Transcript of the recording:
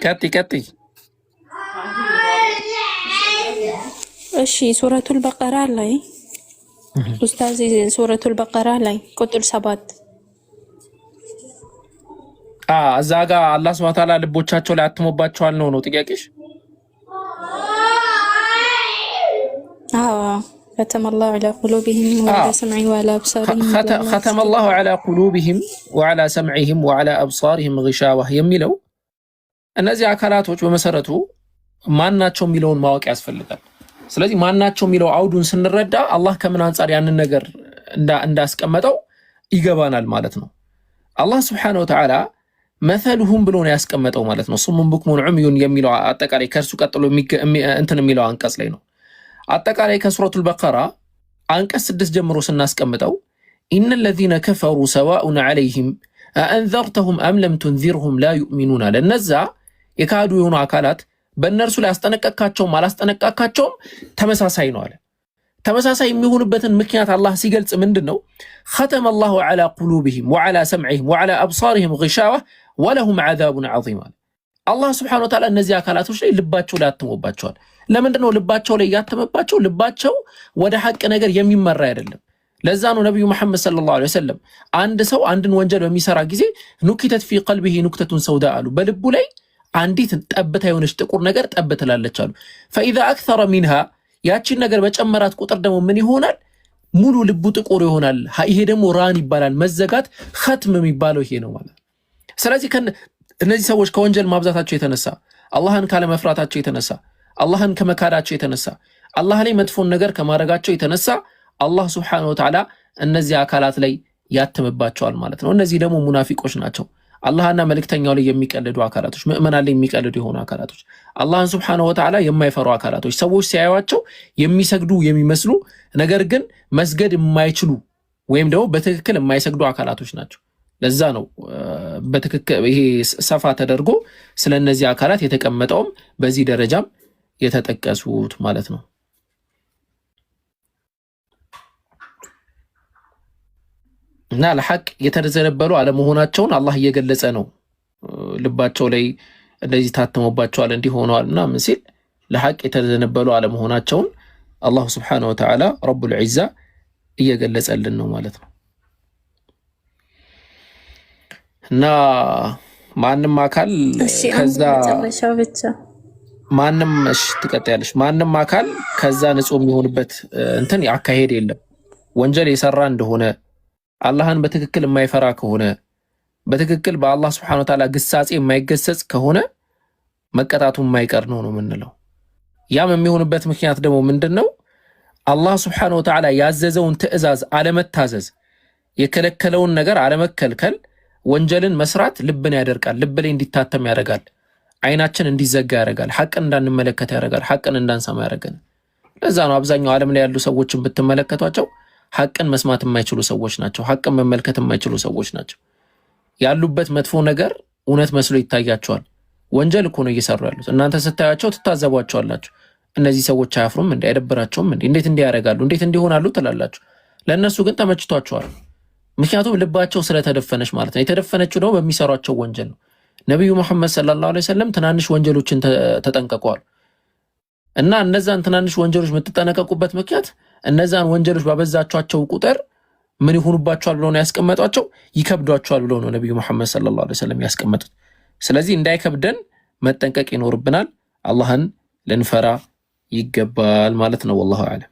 ቀጥይ ቀጥይ። እሺ ሱረቱል በቀራ ላይ ኡስታዝ፣ ሱረቱል በቀራ ላይ ቁጥር 7። እዛ ጋ አላህ ሱብሐነሁ ወተዓላ ልቦቻቸው ላይ አትሞባቸዋል ነው ጥያቄሽ? አዎ፣ ኸተመ አላሁ ዐላ ቁሉቢሂም ወዐላ ሰምዒሂም ወዐላ አብሳሪሂም። ኸተመ አላሁ ዐላ ቁሉቢሂም ወዐላ ሰምዒሂም ወዐላ አብሳሪሂም ጊሻዋህ የሚለው እነዚህ አካላቶች በመሰረቱ ማናቸው የሚለውን ማወቅ ያስፈልጋል። ስለዚህ ማናቸው የሚለው አውዱን ስንረዳ አላህ ከምን አንጻር ያንን ነገር እንዳስቀመጠው ይገባናል ማለት ነው። አላህ ስብሐነሁ ወተዓላ መሰሉሁም ብሎ ነው ያስቀመጠው ማለት ነው። ሱሙን ቡክሙን ዑምዩን የሚለው አጠቃላይ ከእርሱ ቀጥሎ እንትን የሚለው አንቀጽ ላይ ነው። አጠቃላይ ከሱረቱል በቀራ አንቀጽ 6 ጀምሮ ስናስቀምጠው إن الذين كفروا سواء عليهم أأنذرتهم أم لم تنذرهم لا يؤمنون አለ። እነዛ የካዱ የሆኑ አካላት በእነርሱ ላይ አስጠነቀቅካቸውም አላስጠነቀቅካቸውም ተመሳሳይ ነው አለ። ተመሳሳይ የሚሆኑበትን ምክንያት አላህ ሲገልጽ ምንድን ነው? ختم الله على قلوبهم وعلى سمعهم وعلى أبصارهم غشاوة ولهم عذاب عظيم አለ። አላህ ስብሐነ ወተዓላ እነዚህ አካላቶች ላይ ልባቸው ላይ አትሞባቸዋል። ለምንድን ነው ልባቸው ላይ ያተመባቸው? ልባቸው ወደ ሐቅ ነገር የሚመራ አይደለም። ለዛ ነው ነቢዩ መሐመድ ሰለላሁ ዐለይሂ ወሰለም አንድ ሰው አንድን ወንጀል በሚሰራ ጊዜ نكتت في قلبه نكتة سوداء አሉ። በልቡ ላይ አንዲት ጠብታ የሆነች ጥቁር ነገር ጠብ ትላለች አሉ። فإذا أكثر منها ያቺን ነገር በጨመራት ቁጥር ደግሞ ምን ይሆናል? ሙሉ ልቡ ጥቁር ይሆናል። ይሄ ደግሞ ራን ይባላል። መዘጋት ኸትም የሚባለው ይሄ ነው ማለት። ስለዚህ እነዚህ ሰዎች ከወንጀል ማብዛታቸው የተነሳ፣ አላህን ካለመፍራታቸው የተነሳ፣ አላህን ከመካዳቸው የተነሳ፣ አላህ ላይ መጥፎን ነገር ከማድረጋቸው የተነሳ አላህ ስብሐነሁ ወተዓላ እነዚህ አካላት ላይ ያትምባቸዋል ማለት ነው። እነዚህ ደግሞ ሙናፊቆች ናቸው። አላህና መልእክተኛው ላይ የሚቀልዱ አካላቶች፣ ምዕመናን ላይ የሚቀልዱ የሆኑ አካላቶች፣ አላህን ስብሐነሁ ወተዓላ የማይፈሩ አካላቶች፣ ሰዎች ሲያዩቸው የሚሰግዱ የሚመስሉ ነገር ግን መስገድ የማይችሉ ወይም ደግሞ በትክክል የማይሰግዱ አካላቶች ናቸው። ለዛ ነው በትክክል ይሄ ሰፋ ተደርጎ ስለ እነዚህ አካላት የተቀመጠውም በዚህ ደረጃም የተጠቀሱት ማለት ነው። እና ለሐቅ የተዘነበሉ አለመሆናቸውን አላህ እየገለጸ ነው። ልባቸው ላይ እንደዚህ ታትሞባቸዋል፣ እንዲህ ሆነዋል ምናምን ሲል ለሐቅ የተዘነበሉ አለመሆናቸውን አላሁ ስብሓነሁ ወተዓላ ረቡል ዒዛ እየገለጸልን ነው ማለት ነው። እና ማንም አካል ከዛ ማንም እሺ ትቀጥያለሽ። ማንም አካል ከዛ ንጹህ የሚሆንበት እንትን አካሄድ የለም። ወንጀል የሰራ እንደሆነ፣ አላህን በትክክል የማይፈራ ከሆነ፣ በትክክል በአላህ ስብሐነ ወተዓላ ግሳጼ የማይገሰጽ ከሆነ መቀጣቱ የማይቀር ነው ነው የምንለው። ያም የሚሆንበት ምክንያት ደግሞ ምንድን ነው? አላህ ስብሐነ ወተዓላ ያዘዘውን ትዕዛዝ አለመታዘዝ፣ የከለከለውን ነገር አለመከልከል ወንጀልን መስራት ልብን ያደርቃል። ልብ ላይ እንዲታተም ያደርጋል። አይናችን እንዲዘጋ ያደርጋል። ሐቅን እንዳንመለከት ያደርጋል። ሐቅን እንዳንሰማ ያደርገን። ለዛ ነው አብዛኛው ዓለም ላይ ያሉ ሰዎችን ብትመለከቷቸው ሐቅን መስማት የማይችሉ ሰዎች ናቸው። ሐቅን መመልከት የማይችሉ ሰዎች ናቸው። ያሉበት መጥፎ ነገር እውነት መስሎ ይታያቸዋል። ወንጀል እኮ ነው እየሰሩ ያሉት። እናንተ ስታያቸው ትታዘቧቸዋላችሁ። እነዚህ ሰዎች አያፍሩም እንዴ? አይደብራቸውም እንዴ? እንዴት እንዲህ ያደርጋሉ? እንዴት እንዲሆናሉ ትላላችሁ። ለእነሱ ግን ተመችቷቸዋል። ምክንያቱም ልባቸው ስለተደፈነች ማለት ነው። የተደፈነችው ደግሞ በሚሰሯቸው ወንጀል ነው። ነቢዩ መሐመድ ሰለላሁ ዐለይሂ ወሰለም ትናንሽ ወንጀሎችን ተጠንቀቀዋል። እና እነዛን ትናንሽ ወንጀሎች የምትጠነቀቁበት ምክንያት እነዛን ወንጀሎች ባበዛቿቸው ቁጥር ምን ይሆኑባቸዋል ብለው ነው ያስቀመጧቸው? ይከብዷቸዋል ብለው ነው ነቢዩ መሐመድ ሰለላሁ ዐለይሂ ወሰለም ያስቀመጡት። ስለዚህ እንዳይከብደን መጠንቀቅ ይኖርብናል። አላህን ልንፈራ ይገባል ማለት ነው። ወላሁ አዕለም።